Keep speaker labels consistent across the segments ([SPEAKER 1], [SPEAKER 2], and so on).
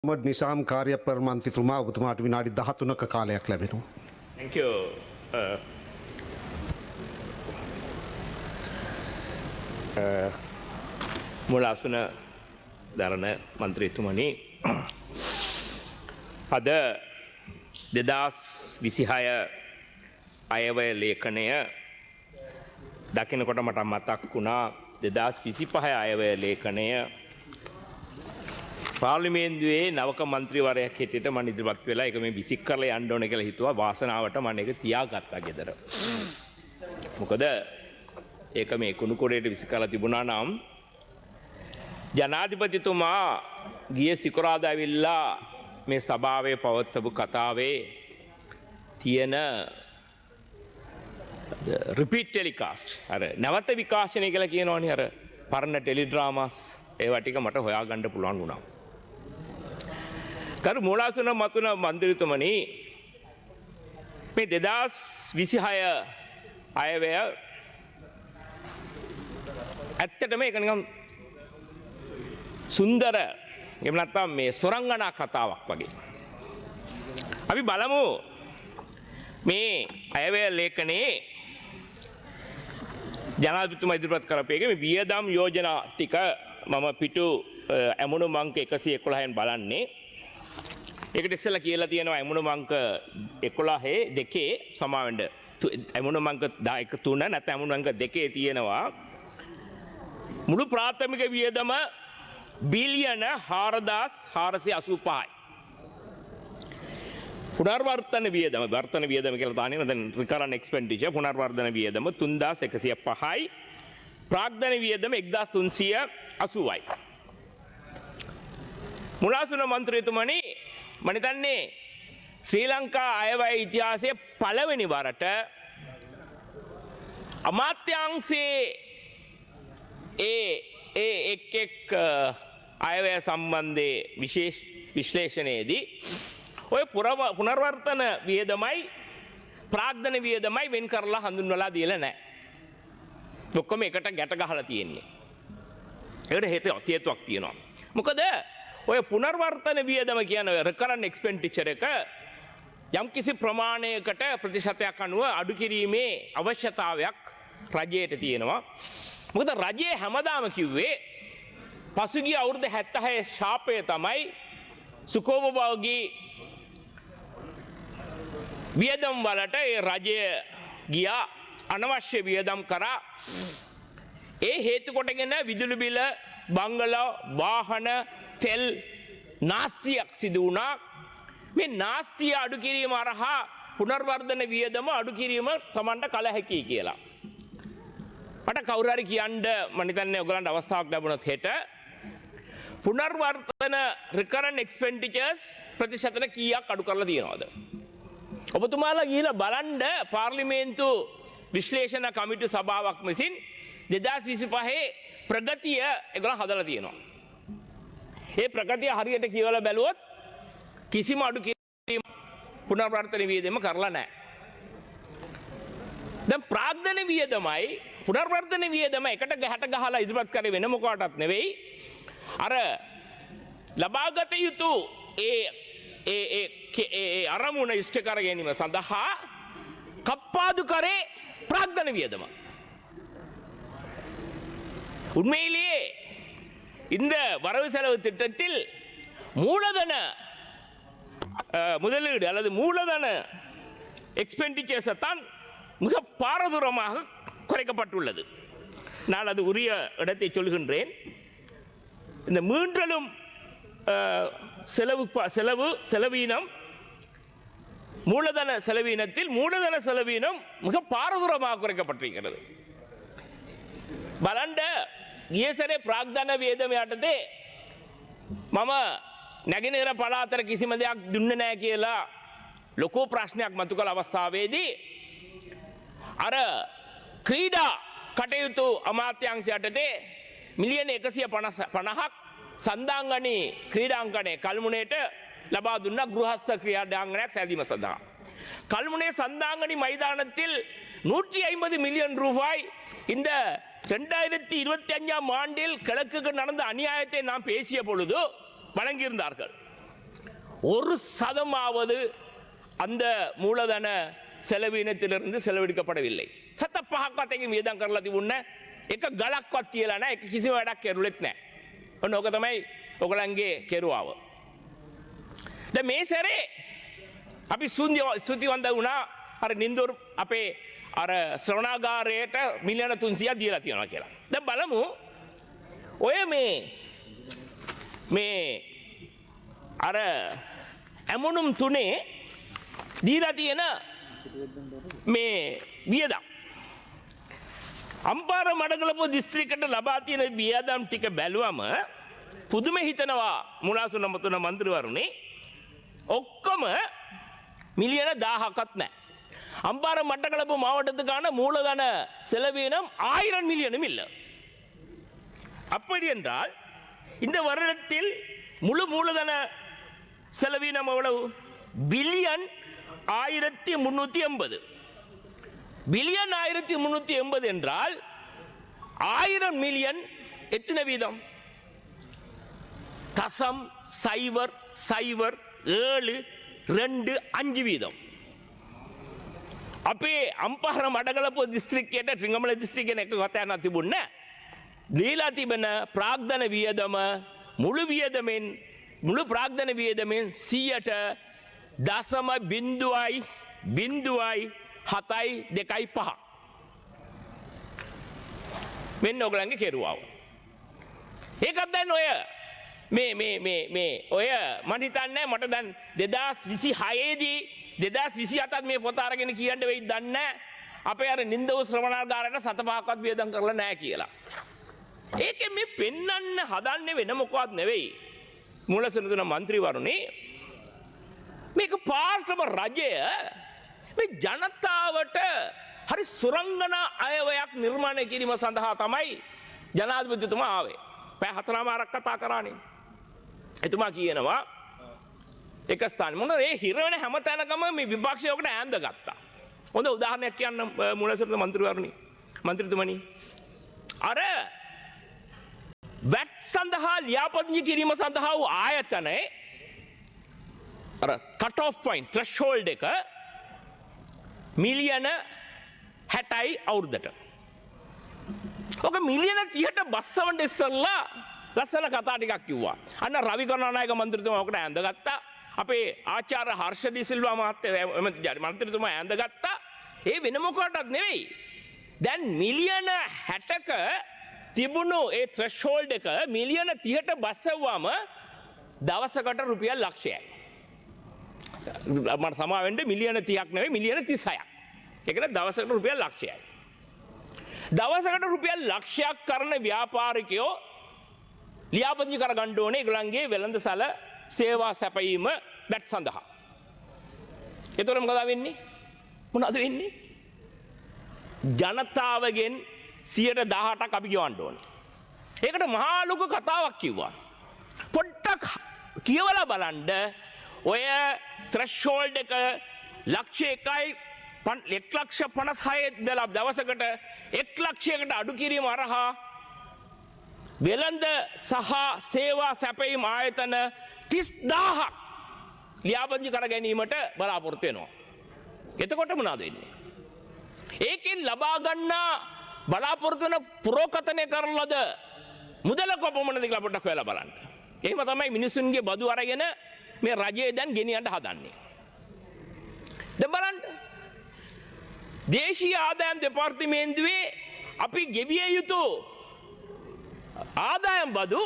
[SPEAKER 1] මොහමඩ් නිසාම් කාර්යපර මන්ත්‍රීතුමා, ඔබතුමාට විනාඩි 13ක කාලයක් ලැබෙනවා.
[SPEAKER 2] Thank you. මුලාසුන දරන මන්ත්‍රීතුමනි, අද 2026 අයවැය ලේඛනය දකිනකොට මට මතක් වුණා 2025 අයවැය ලේඛනය පාර්ලිමේන්තුවේ නවක මන්ත්‍රීවරයෙක් හැටියට මම ඉදිරිපත් වෙලා ඒක මේ විසික් කරලා යන්න ඕන කියලා හිතුවා. වාසනාවට මම ඒක තියාගත්තා ගෙදර. මොකද ඒක මේ කුණු කුඩේට විසි කරලා තිබුණා නම් ජනාධිපතිතුමා ගිය සිකුරාදා ඇවිල්ලා මේ සභාවේ පවත්වපු කතාවේ තියෙන රිපීට් ටෙලිකාස්ට්, අර නැවත විකාශනය කියලා කියනවනේ, අර පරණ ටෙලිඩ්‍රාමාස් ඒවා ටික මට හොයාගන්න පුළුවන් වුණා. ගරු මූලාසන මතුන මන්ත්‍රීතුමනි, මේ 2026 අයවැය ඇත්තටම ඒක නිකන් සුන්දර, එහෙම නැත්නම් මේ සොරංගනා කතාවක් වගේ. අපි බලමු මේ අයවැය ලේඛනයේ ජනාධිපතිතුමා ඉදිරිපත් කරපු එකේ මේ වියදම් යෝජනා ටික මම පිටු ඇමුණුම් අංක 111න් බලන්නේ. ඒකට ඉස්සෙල්ලා කියලා තියෙනවා ඇමුණුම් අංක 11 දෙකේ, සමාවෙන්න, ඇමුණුම් අංක එක තුන නැත්නම් ඇමුණුම් අංක දෙකේ තියෙනවා මුළු ප්‍රාථමික වියදම බිලියන 4485යි. පුනර්වර්තන වියදම, වර්තන වියදම කියලා දාන්නේ දැන් රිකරන්ට් එක්ස්පෙන්ඩිචර්, පුනර්වර්ධන වියදම 3105යි, ප්‍රාග්ධන වියදම 1380යි. මුලාසුන මන්ත්‍රීතුමනි, මම හිතන්නේ ශ්‍රී ලංකා අයවැය ඉතිහාසයේ පළවෙනි වරට අමාත්‍යාංශයේ ඒ ඒ එක් එක් අයවැය සම්බන්ධයේ විශේෂ විශ්ලේෂණයේදී ඔය පුනර්වර්තන වියදමයි ප්‍රාග්ධන වියදමයි වෙන් කරලා හඳුන්වලා දීලා නැහැ. ඔක්කොම එකට ගැට ගහලා තියෙන්නේ. ඒකට හේතුවක් තියෙනවා. මොකද ඔය පුනර්වර්තන වියදම කියන ඔය රිකරන්ට් එක්ස්පෙන්ඩිචර් එක යම්කිසි ප්‍රමාණයකට ප්‍රතිශතයක් අනුව අඩු කිරීමේ අවශ්‍යතාවයක් රජයට තියෙනවා. මොකද රජය හැමදාම කිව්වේ පසුගිය අවුරුදු 76 ශාපය තමයි සුඛෝපභෝගී වියදම් වලට ඒ රජය ගියා, අනවශ්‍ය වියදම් කරා. ඒ හේතු කොටගෙන විදුලි බිල, බංගලෝ, වාහන, තෙල් නාස්තියක් සිදු වුණා. මේ නාස්තිය අඩු කිරීම හරහා පුනර්වර්ධන වියදම අඩු කිරීම තමන්ට කළ හැකියි කියලා. මට කවුරු හරි කියන්න, මම හිතන්නේ ඔයගලන්ට අවස්ථාවක් ලැබුණොත් හෙට පුනර්වර්තන රිකරන්ට් එක්ස්පෙන්ඩිචර්ස් ප්‍රතිශතන කීයක් අඩු කරලා තියෙනවද? ඔබතුමාලා ගිහිල්ලා බලන්න, පාර්ලිමේන්තු විශ්ලේෂණ කමිටු සභාවක් විසින් 2025 ප්‍රගතිය ඒගොල්ලෝ හදලා තියෙනවා. ඒ ප්‍රගතිය හරියට කියවලා බැලුවොත් කිසිම අඩු කිරීම පුනර්වර්තන වියදම කරලා නැහැ. දැන් ප්‍රාග්ධන වියදමයි පුනර්වර්තන වියදම එකට ගැට ගහලා ඉදිරිපත් කරේ වෙන මොකටවත් නෙවෙයි. අර ලබාගත යුතු ඒ ඒ ඒ ඒ අරමුණ ඉෂ්ට කර ගැනීම සඳහා කප්පාදු කරේ ප්‍රාග්ධන වියදම. உண்மையிலேயே இந்த வரவு செலவு திட்டத்தில் மூலதன முதலீடு அல்லது மூலதன எக்ஸ்பெண்டிச்சர்ஸை தான் மிக பாரதூரமாக குறைக்கப்பட்டுள்ளது. நான் அது உரிய இடத்தை சொல்கின்றேன். இந்த மீண்டலும் செலவு செலவு செலவீனம், மூலதன செலவீனத்தில் மூலதன செலவீனம் மிக பாரதூரமாக குறைக்கப்பட்டிருக்கிறது. බලන්ඩ ගිය සැරේ ප්‍රාග්ධන වියදම යටතේ මම නැගෙනහිර පළාතට කිසිම දෙයක් දුන්නේ නැහැ කියලා ලොකු ප්‍රශ්නයක් මතු කළ අවස්ථාවේදී අර ක්‍රීඩා කටයුතු අමාත්‍යාංශ යටතේ මිලියන 150ක් සන්දාංගනී ක්‍රීඩාංගණය කල්මුණේට ලබා දුන්නා ගෘහස්ත ක්‍රීඩාංගණයක් සෑදීම සඳහා. கல்முனை சந்தாங்கனி மைதானத்தில் 150 மில்லியன் ரூபாய் இந்த 2025ஆம் ஆண்டில் கிழக்குக்கு நடந்த அநியாயத்தை நாம் பேசிய பொழுது வழங்கியிருந்தார்கள். ஒரு சதமாவது அந்த மூலதன செலவினத்திலிருந்து செலவழிக்கப்படவில்லை. සත පහක්වත් එකකින් වියදම් කරලා තිබුණේ නැහැ. එක ගලක්වත් තියලා නැහැ. එක කිසිම වැඩක් කෙරුවෙත් නැහැ. ඔන්න ඕක තමයි ඔයගොල්ලන්ගේ කෙරුවාව. දැන් මේ සැරේ අපි ස්තුතිවන්ත වුණා අර නින්දොර් අපේ අර ශ්‍රවණාගාරයට මිලියන 300ක් දීලා තියෙනවා කියලා. දැන් බලමු ඔය මේ මේ අර ඇමුණුම් තුනේ දීලා තියෙන මේ වියදම්. අම්පාර මඩකලපුව දිස්ත්‍රික්කයට ලබා තියෙන වියදම් ටික බැලුවම පුදුම හිතනවා මුලාසුන මතුන මන්ත්‍රීවරුනි, ඔක්කොම මිලියන 1000ක්වත් නැහැ. අම්පාර මට්ටකලපු மாவட்டத்துக்கான மூலதன செலவினம் 1000 மில்லியனும் இல்லை. அப்படி என்றால் இந்த வருடத்தில் முழு மூலதன செலவினம் எவ்வளவு? பில்லியன் 1380. பில்லியன் 1380 என்றால் 1000 மில்லியன் எத்தனை வீதம்? 0.00725 வீதம். අපේ අම්පහර මඩකලපුව දිස්ත්‍රික්කයට ත්‍රිඟමල දිස්ත්‍රික්කයෙන් එක කතාවක් තිබුණේ නෑ. දීලා තිබෙන ප්‍රාග්ධන වියදම මුළු වියදමෙන් මුළු ප්‍රාග්ධන වියදමෙන් 100ට 0.000725. මෙන්න ඔයගලන්ගේ කෙරුවාව. ඒකත් දැන් ඔය මේ මේ මේ මේ ඔය මං හිතන්නේ මට දැන් 2026 දී 2027ත් මේ පොත අරගෙන කියන්න වෙයිද දන්නේ නැහැ. අපේ අර නින්දව ශ්‍රවණාගාරයට සත පහක්වත් වියදම් කරලා නැහැ කියලා. ඒකෙන් මේ පෙන්වන්න හදන්නේ වෙන මොකවත් නෙවෙයි. මූලසුනතුන මන්ත්‍රීවරුනි, මේක පාර්ශ්ව රජය මේ ජනතාවට හරි සුරංගනා අයවැයක් නිර්මාණය කිරීම සඳහා තමයි ජනාධිපතිතුමා ආවේ. පැය හතරමාරක් කතා කරානේ. එතුමා කියනවා එක ස්ථානෙ මොනද ඒ හිර වෙන හැම තැනකම මේ විපක්ෂය ඔකට ඈඳ ගත්තා. හොඳ උදාහරණයක් කියන්න මූලසුනතුන මන්ත්‍රීවරුනි, මන්ත්‍රීතුමනි, අර වැට් සඳහා ලියාපදිංචි කිරීම සඳහා වූ ආයතනයේ අර කට් ඔෆ් පොයින්ට් ත්‍රෙෂෝල්ඩ් එක මිලියන 60යි අවුරුද්දට. ඔක මිලියන 30ට බස්සවන්න ඉස්සෙල්ලා ලස්සන කතා ටිකක් කිව්වා. අන්න රවි කරුණානායක මන්ත්‍රීතුමා ඔකට ඈඳගත්තා. අපේ ආචාර්ය හර්ෂ ඩි සිල්වා මහත්තයා මන්ත්‍රීතුමා ඈඳගත්තා. ඒ වෙන මොකටවත් නෙවෙයි. දැන් මිලියන 60ක තිබුණු ඒ ත්‍රෙෂෝල්ඩ් එක මිලියන 30ට බස්සවුවාම දවසකට රුපියල් ලක්ෂයයි. මට සමා වෙන්න මිලියන 30ක් නෙවෙයි මිලියන 36ක්. ඒ කියන්නේ දවසකට රුපියල් ලක්ෂයයි. දවසකට රුපියල් ලක්ෂයක් කරන ව්‍යාපාරිකයෝ ලියාපදිංචි කරගන්න ඕනේ ඒගොල්ලන්ගේ වෙළඳසැල සේවා සැපයීම වැට් සඳහා. එතකොට මොකද වෙන්නේ? මොනවද වෙන්නේ? ජනතාවගෙන් 18% අපි ගෙවන්න ඕනේ. ඒකට මහා ලොකු කතාවක් කිව්වා. පොඩ්ඩක් කියවලා බලන්න ඔය ත්‍රෙෂෝල්ඩ් එක ලක්ෂ එකයි එක් ලක්ෂ පනස් හය ඉඳලා දවසකට එක් ලක්ෂයකට අඩු කිරීම හරහා වෙළඳ සහ සේවා සැපයීම් ආයතන 30,000ක් ලියාපදිංචි කර ගැනීමට බලාපොරොත්තු වෙනවා. එතකොට මොනවද වෙන්නේ? ඒකෙන් ලබා ගන්නා බලාපොරොත්තු වෙන පුරෝකථනය කරන ලද මුදල කොපමණද කියලා පොඩ්ඩක් හොයලා බලන්න. එහෙම තමයි මිනිසුන්ගේ බදු අරගෙන මේ රජය දැන් ගෙනියන්න හදන්නේ. දැන් බලන්න. දේශීය ආදායම් දෙපාර්තමේන්තුවේ අපි ගෙවිය යුතු ආදායම් බදු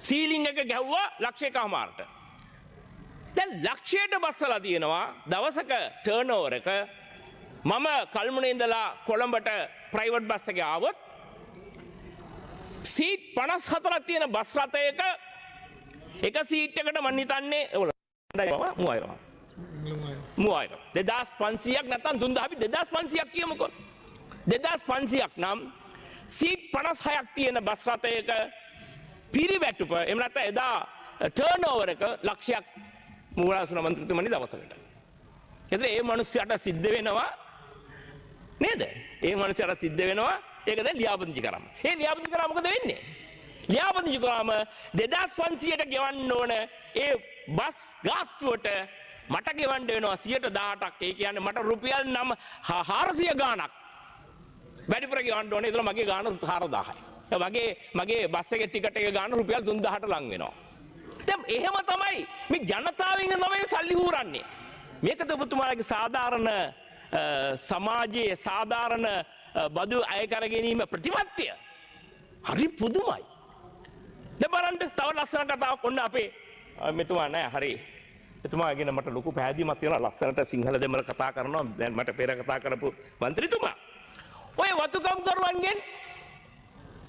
[SPEAKER 2] සීලිං එක ගැහුවා ලක්ෂ එකහමාරට. දැන් ලක්ෂයට බස්සලා තියෙනවා දවසක ටර්නෝවර් එක. මම කල්මුනේ ඉඳලා කොළඹට ප්‍රයිවට් බස් එකේ ආවොත් සීට් 54ක් තියෙන බස් රථයක එක සීට් එකට මං හිතන්නේ 3000. 3000. 2500ක් නැත්නම් 3000, අපි 2500ක් කියමුකෝ. 2500ක් නම් සීට් 56ක් තියෙන බස් රථයක පිරිවැටුප එහෙම නැත්නම් එදා ටර්නෝවර් එක ලක්ෂයක් මූලාසන මන්ත්‍රීතුමනි දවසකට. එතන ඒ මිනිස්සයාට සිද්ධ වෙනවා නේද? ඒ මිනිස්සයාට සිද්ධ වෙනවා ඒක දැන් ලියාපදිංචි කරාම. ඒ ලියාපදිංචි කරාම මොකද වෙන්නේ? ලියාපදිංචි කරාම 2500ට ගෙවන්න ඕන ඒ බස් ගාස්තුවට මට ගෙවන්න වෙනවා 18%ක්. ඒ කියන්නේ මට රුපියල් නම් 400 ගාණක් වැඩිපුර ගෙවන්න ඕනේ. ඒතර මගේ ගාණ 4000යි. මගේ බස් එකේ ටිකට් එක ගාණ රුපියල් 3000ට ලං වෙනවා. දැන් එහෙම තමයි මේ ජනතාවෙන් තමයි සල්ලි හූරන්නේ. මේකද ඔබතුමාලගේ සාධාරණ සමාජයේ සාධාරණ බදු අය කර ගැනීම ප්‍රතිපත්තිය. හරි පුදුමයි. දැන් බලන්න තව ලස්සන කතාවක් ඔන්න අපේ මෙතුමා නෑ, හරි. එතුමා ගැන මට ලොකු පැහැදීමක් තියෙනවා. ලස්සනට සිංහල දෙමළ කතා කරනවා. දැන් මට පෙර කතා කරපු මන්ත්‍රීතුමා. ඔය වතුකම් කරුවන්ගෙන්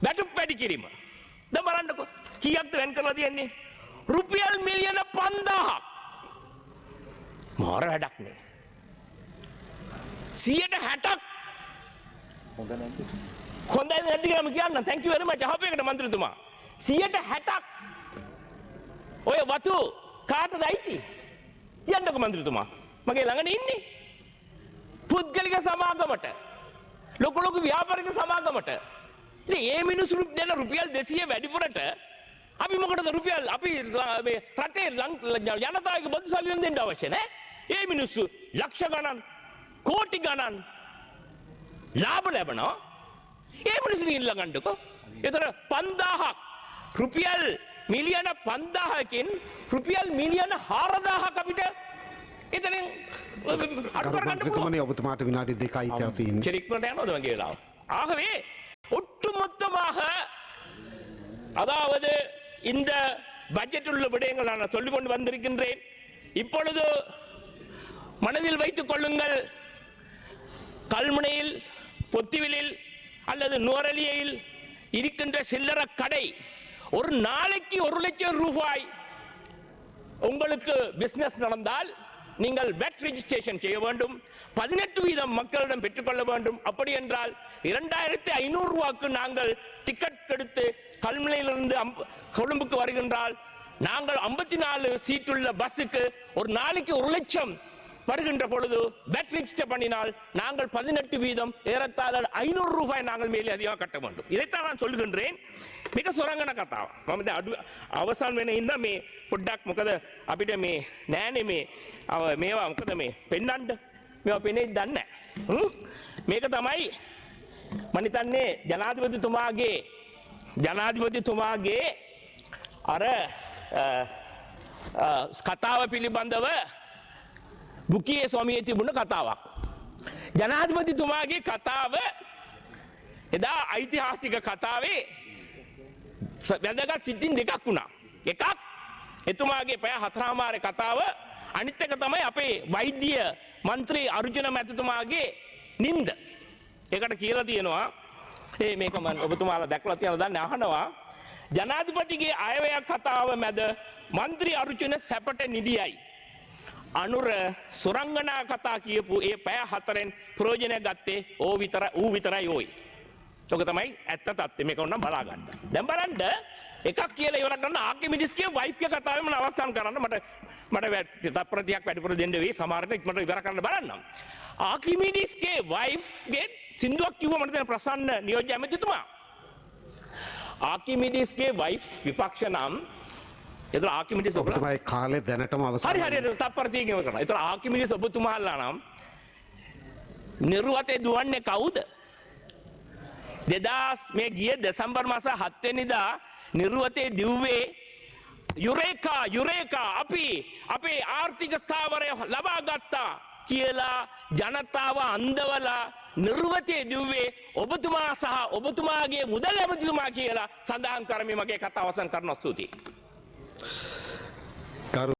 [SPEAKER 2] වැටුප් වැඩි කිරීම. දැන් බලන්නකෝ කීයක්ද වෙන් කරලා තියෙන්නේ? රුපියල් මිලියන 5000ක්. මාර වැඩක් නේ. 60%ක්
[SPEAKER 3] හොඳ නැද්ද?
[SPEAKER 2] හොඳයි නැද්ද කියලා මම කියන්න. Thank you very much අහපු එකට මන්ත්‍රීතුමා. 60%ක් ඔය වතු කාටද අයිති? කියන්නකෝ මන්ත්‍රීතුමා. මගේ ළඟනේ ඉන්නේ. පුද්ගලික සමාගමට. ලොකු ලොකු ව්‍යාපාරික සමාගමට. ඉතින් ඒ මිනිස්සු දෙන රුපියල් 200 වැඩිපුරට අපි මොකටද රුපියල් අපි මේ රටේ ජනතාවගේ බදු සල්ලි වලින් දෙන්න අවශ්‍ය නෑ. ඒ මිනිස්සු ලක්ෂ ගණන් කෝටි ගණන් ලාභ ලැබනවා. ඒ මිනිස්සු ඉල්ල ගන්නකො. ඒතර 5000ක් රුපියල් මිලියන 5000කින් රුපියල් මිලියන 4000ක් අපිට එතනින් අඩු
[SPEAKER 1] ගරු
[SPEAKER 2] කරගන්න පුළුවන්.
[SPEAKER 1] මන්ත්‍රීතුමනි, ඔබතුමාට විනාඩි 2යි තව තියෙන්නේ.
[SPEAKER 2] சரி, ඉක්මනට යනවද මගේ වෙලාව? ஆகவே ஒட்டுமொத்தமாக அதாவது இந்த பட்ஜெட்டில் உள்ள விடயங்கள் நான் சொல்லிக் கொண்டு வந்திருக்கின்றேன். இப்பொழுது மனதில் வைத்துக் கொள்ளுங்கள், கல்முனையில், பொத்திவிலில் அல்லது நுவரெலியில் இருக்கின்ற சில்லற கடை ஒரு நாளைக்கு 1 லட்சம் ரூபாய் உங்களுக்கு பிசினஸ் நடந்தால் நீங்கள் வெட் ரெஜிஸ்ட்ரேஷன் செய்ய வேண்டும். 18% மக்களிடம் பெற்றுக்கொள்ள வேண்டும். அப்படி என்றால் 2500 ரூபாய்க்கு நாங்கள் டிக்கெட் எடுத்து கல்முனையிலிருந்து கொழும்புக்கு வருகின்றால் நாங்கள் 54 சீட்டுள்ள பஸ்ஸுக்கு ஒரு நாளைக்கு 1 லட்சம் வருகின்ற பொழுது வெட் ரெஜிஸ்டர் பண்ணினால் நாங்கள் 18% ஏறத்தாழ 500 ரூபாய் நாங்கள் மேலே அதிகமாக கட்ட வேண்டும். இதைத்தான் நான் சொல்லுகின்றேன். මේක සොරංගන කතාවක්. මම දැන් අඩු අවසන් වෙන හින්දා මේ පොඩ්ඩක් මොකද අපිට මේ නෑනේ මේ අව මේවා මොකද මේ පෙන්නන්න මේවා පෙනෙයිද දන්නේ නෑ. මේක තමයි මම හිතන්නේ ජනාධිපතිතුමාගේ අර කතාව පිළිබඳව බුකියේ ස්වාමියේ තිබුණ කතාවක්. ජනාධිපතිතුමාගේ කතාව එදා ඓතිහාසික කතාවේ වැදගත් සිද්ධීන් දෙකක් වුණා. එකක් එතුමාගේ පැය හතරහමාරේ කතාව, අනිත් එක තමයි අපේ වෛද්‍ය මන්ත්‍රී අර්ජුන මැතිතුමාගේ නින්ද. ඒකට කියලා තියෙනවා, ඒ මේක මම ඔබතුමාලා දැකලා තියෙනවද දන්නේ අහනවා, ජනාධිපතිගේ අයවැය කතාව මැද මන්ත්‍රී අර්ජුන සැපට නිදියයි. අනුර සුරංගනා කතා කියපු ඒ පැය හතරෙන් ප්‍රයෝජනය ගත්තේ ඌ විතරයි ඕයි. ඔක තමයි ඇත්ත තත්ත්වය. මේක ඕනම් බලා ගන්න. දැන් බලන්න එකක් කියලා ඉවර කරන්න ආකිමිඩිස්ගේ වයිෆ්ගේ කතාවෙම අවසන් කරන්න මට තත්පර 30ක් වැඩිපුර දෙන්න වෙයි. සමහරවිට ඉක්මනට ඉවර කරන්න බලන්නම්. ආකිමිඩිස්ගේ වයිෆ්ගේ සින්දුවක් කිව්වා මට දැන් ප්‍රසන්න නියෝජ්‍ය ඇමතිතුමා. ආකිමිඩිස්ගේ වයිෆ් විපක්ෂ නම් එතන ආකිමිඩිස් ඔබලා
[SPEAKER 1] ඔබතුමාගේ කාලය දැනටම අවසන්.
[SPEAKER 2] හරි හරි හරි තත්පර 30කින් ඉවර කරනවා. එතන ආකිමිඩිස් ඔබතුමාලා නම් නිරුවතේ දුවන්නේ කවුද? දෙදාස් මේ ගිය දෙසැම්බර් මාස 7 වෙනිදා නිරුවතේ දිව්වේ යුරේකා යුරේකා අපි අපේ ආර්ථික ස්ථාවරය ලබා ගත්තා කියලා ජනතාව අන්දවලා නිරුවතේ දිව්වේ ඔබතුමා සහ ඔබතුමාගේ මුදල් ඇමතිතුමා කියලා සඳහන් කරමින් මගේ කතාව අවසන් කරනවා. ස්තුතියි.
[SPEAKER 1] ගරු